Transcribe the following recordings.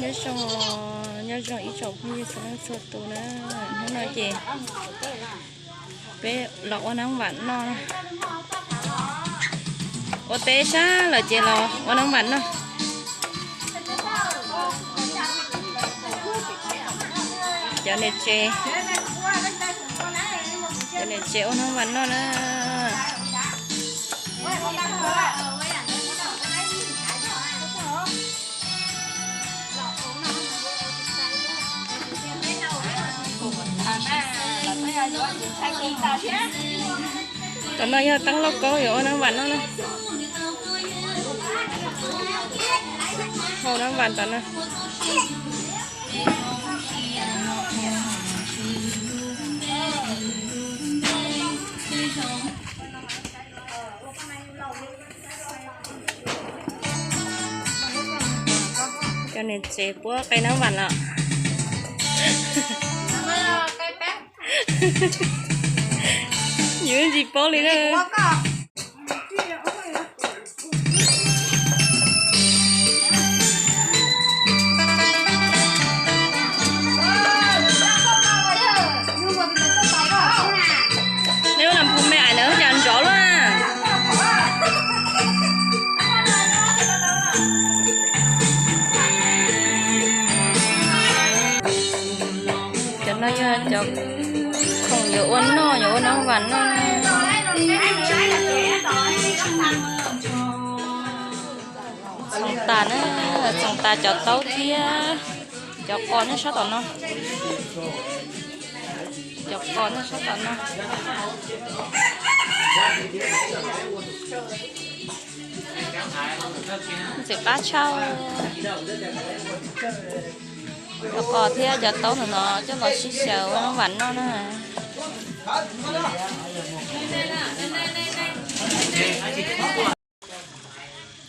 Nyob zoo, nyob zoo ib tsoom phooj ywg txhua leej txhua tus na. Hnub no ces peb los ua neeb vam noj. Ua teb sab lawm ces los ua neeb vam noj. Cov niam tsev, cov niam tsev ua neeb vam noj na. Tam no yog teeb lauj kaub yuav ua neeb vam noj na. Hau neeb vam tom no. Cov niam tsev puab qe neeb vam los. Yus tsis paub li na. Neb ua las phoo me ais lawv cas nrov luaj. Cov no yog cov khoom yuav ua noj, yuav ua neeb vam noj. Txhoov tas na, txhoov tas cov taub thiab cov qos nyob sab tom no. Cov qos nyob sab tom no. Ntxim qab tshaj. Cov qos thiab cov taub ntawm no coj los sib xyaw ua neeb vam noj na.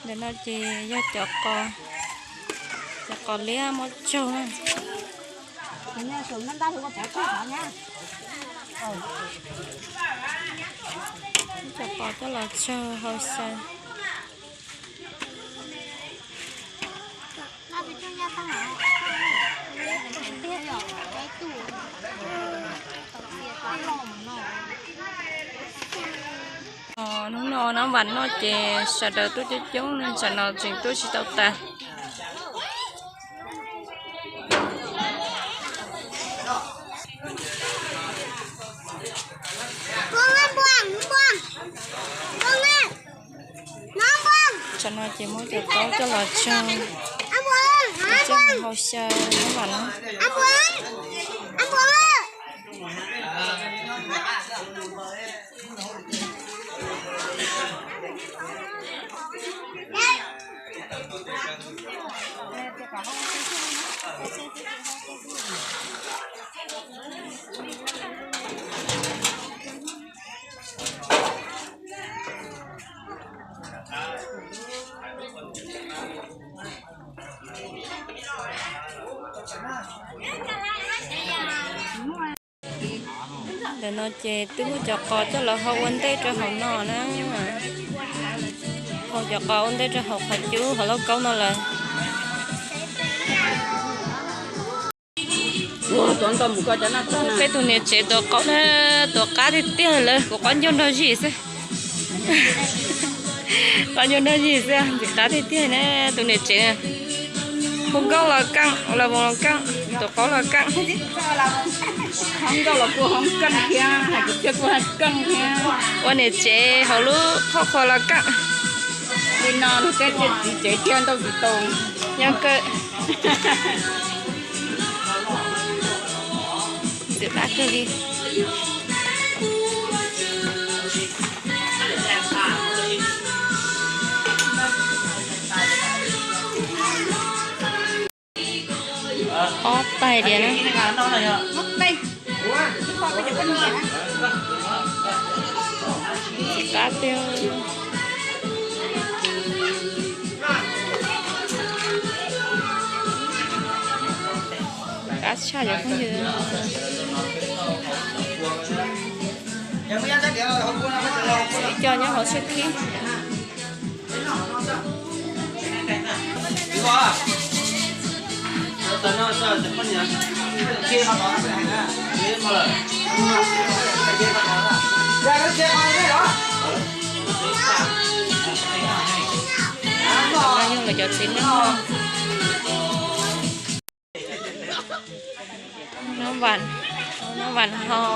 Ntawm no ces yog cov qos, cov qos liab muab tsau na. Cov qos coj los tsau hau xyaw. Hnub no neeb vam noj ces sawv daws tuaj coob coob, tsam no tseem tuaj tsis tau tas. Tsam no ces muab cov taub coj los tsau, coj hau xyaw neeb vam no. Ntawm no ces twb muab cov qos coj los hau ua ntej rau hauv no na. Hau cov qos ua ntej rau hauv qhov cub hauv lauj kaub no lawm. Peb tus niam tsev tuav qaub na, tuav qab tiag tiag lawm, kuv qaub ncaug nrog zim xwb. Qaub ncaug nrog zim xwb, ntxim qab tiag tiag na tus niam tsev. Hu nkauj los keej, los voos los keej, tuav qaub los keej. Hu nkauj los kuj hu keej thiab, hais kwv txhiaj kuj hais keej thiab. Ua niam tsev hauv lub qhov qhua los keej. Li no luag tej txiv tsev thiaj ntaus tsis tau. Nyob kawg. Ntxim qab kawg li. Ob tais diam na. Ntxim qab tiag. Qab tshaj cov phooj ywg. Ib co nyob hauv siab khib. Yog cov txiv neej. Nab vas, nab vas hau,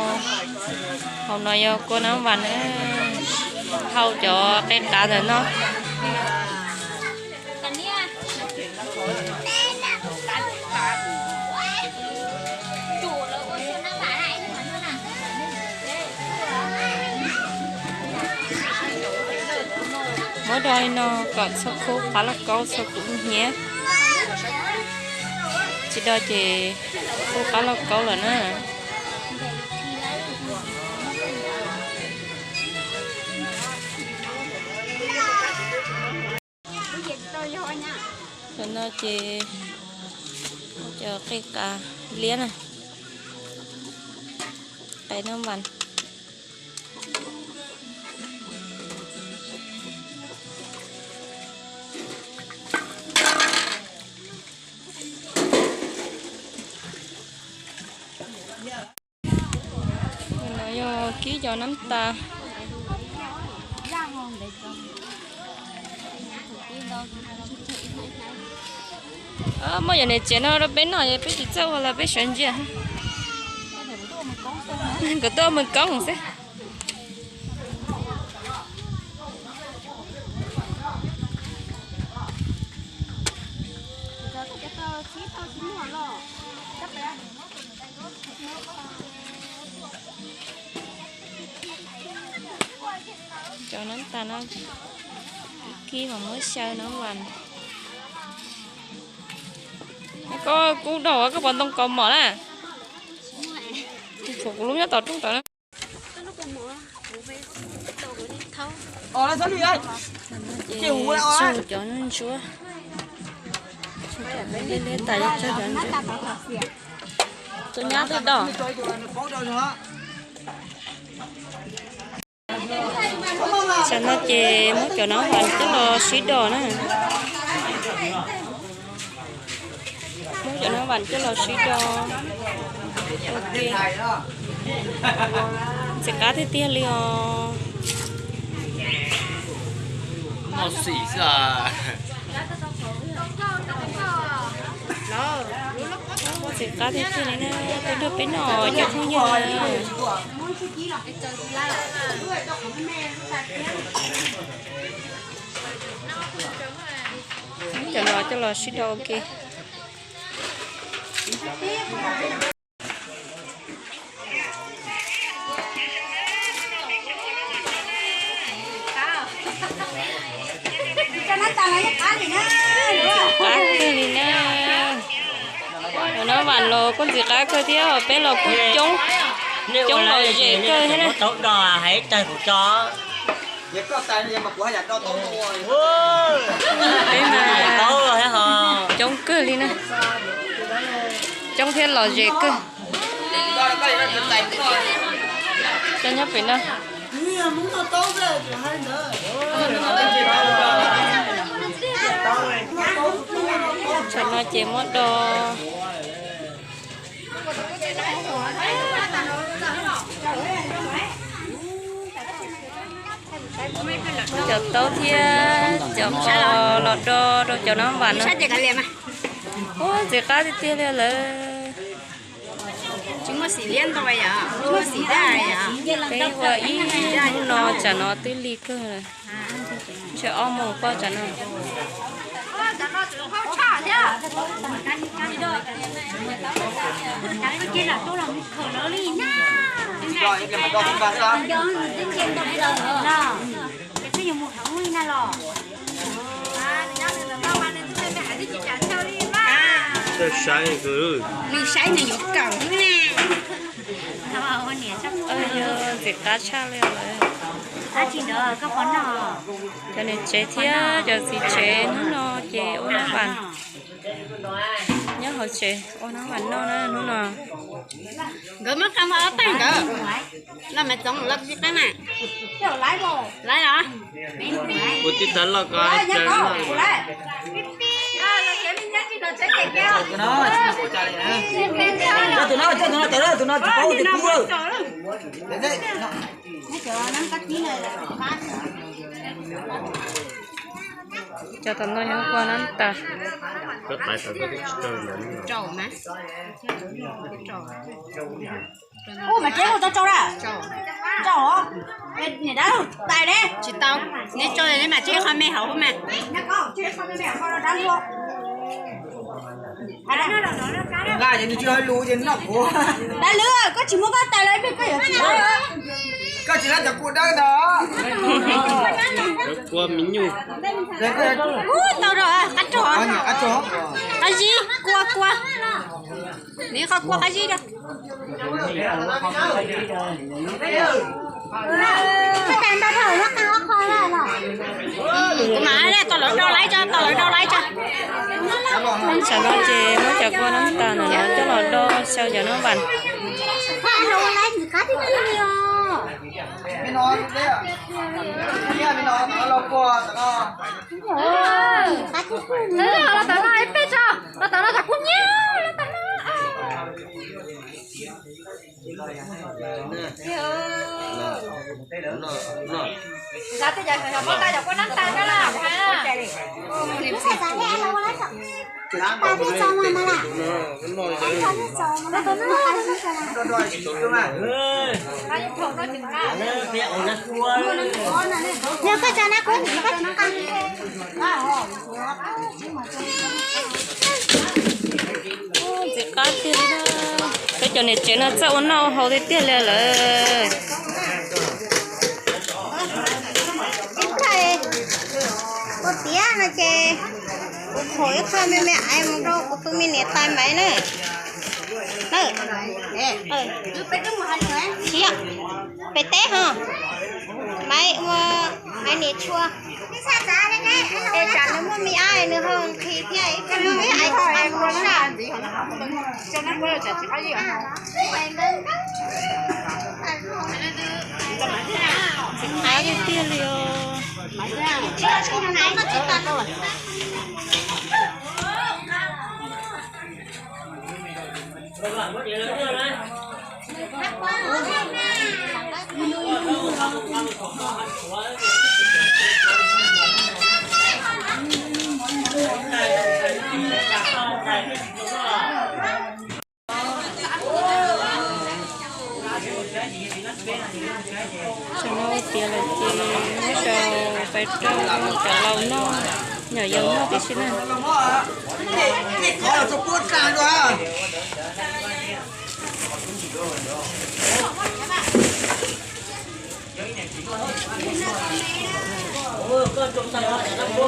hauv no yog kua nab vas na, hau cov qe qav ntawm no. Muab do li no kom txhua khub qab lauj kaub txhua khub hnyiab. Tsis do ces khub qab lauj kaub lawm na. Tam no ces cov qe qav liab na, qe nab vas. No yog kib cov nab tas. Muab cov niam txiv no rau peb noj, peb tsis txawj ua los peb sawv ntsia. Nkawd tuaj ua mws koob xwb. Cov nab tas no, kib mas muab xyaw nab vas. Koj kub dog koj puas ntoo kaus mom na? Thaum kuv lub nyob tom rooj tod na. Ces tsaug cov ntsuab, liab liab tas, tsaug cov ntsuab. Tus nyab twb dog. Tam no ces muab cov nab vas coj los sib do na. Muab cov nab vas coj los sib do. Ok. Ntxim qab tiag tiag li os. Ntxim qab tiag tiag li na, tuaj nrog peb noj cov phooj ywg. Muab cov no coj los sib do ua ke. Qab kawg li na. Ua nab vas los kuj ntxim qab kawg thiab, peb los kuj coob, coob lom zem kawg thiab na. Peb mas coob kawg li na, coob thiab lom zem kawg. Cov nyob pem no. Tam no ces muab do. Muab cov taub thiab cov qos los do rau cov nab vas no. Ub, ntxim qab tiag tiag li lawm. Peb ua ib hnub no tsam no twb lig kawg lawm. Tsam ob moos poj tsam no. Nws saib nws yuav kawm xwb ne. Ntxim qab tshaj li lawm. Cov niam tsev thiab cov txiv tsev hnub no ces ua nab vas nyob hauv tsev, ua nab vas noj na hnub no. Nkawd muab qab ob teeg ntawd, los mas txoov los tsis qab na. Laiv los? Kuv tsis tau los ko. Tus no, tus no, tus no tawm, tus no tsis paub tias kub lawm. Cov tom no yog kua nab tas. Ub, mas tsev hu tau tsau da? Tsau. Niam dab tais ne? Tsis tau. Neb tsau neb mam tseg qho me hauv mas. Dab lwb, koj tsis muab koj tais los ib pliag koj yuav tsis dawb. Koj tsis dawb cov kua dawb ntag. Kua me nyuj. Ub, tau rau qab rog. Qab zib, kua kua. Neb qhov kua qab zib rau. Kuv mam tau lawv do laib tso, tau lawv do laib tso. Tsam no ces muab cov kua nab tas no coj los do xyaw cov nab vas. Los tom no peb tso, los tom no tam kuv nyiam los tom no. Ntxim qab tiag li na. Peb cov niam tsev no txawj ua noj ua haus tiag tiag li lawm. Ib pliag kuv tiav no ces kuv pom ib qho me me aiv mus rau kuv tus me niam tais Maiv na. Pem teb ho, Maiv ua Maiv niam tshua. Es tsam nws muaj me ab nws ho nqhis thiab ib pliag muaj me aiv kuv pab mus saj. Ntxim qab tiag tiag li os. Tsam no tiav lawm ces muab rau pais rau cov laus noj, nyom yaus noj tib si na.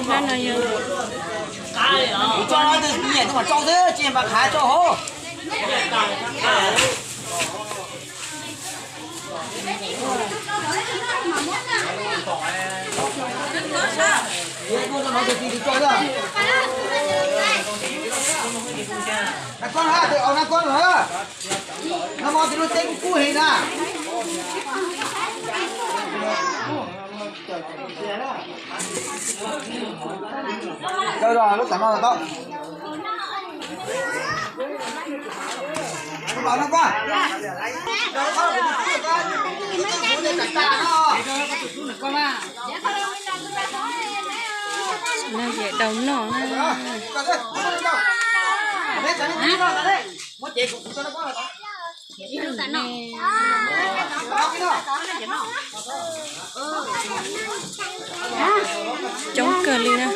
Hnab no yog Daus noj na. Coob kawg li na.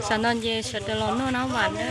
Tam no ces sawv daws los noj nab vam na.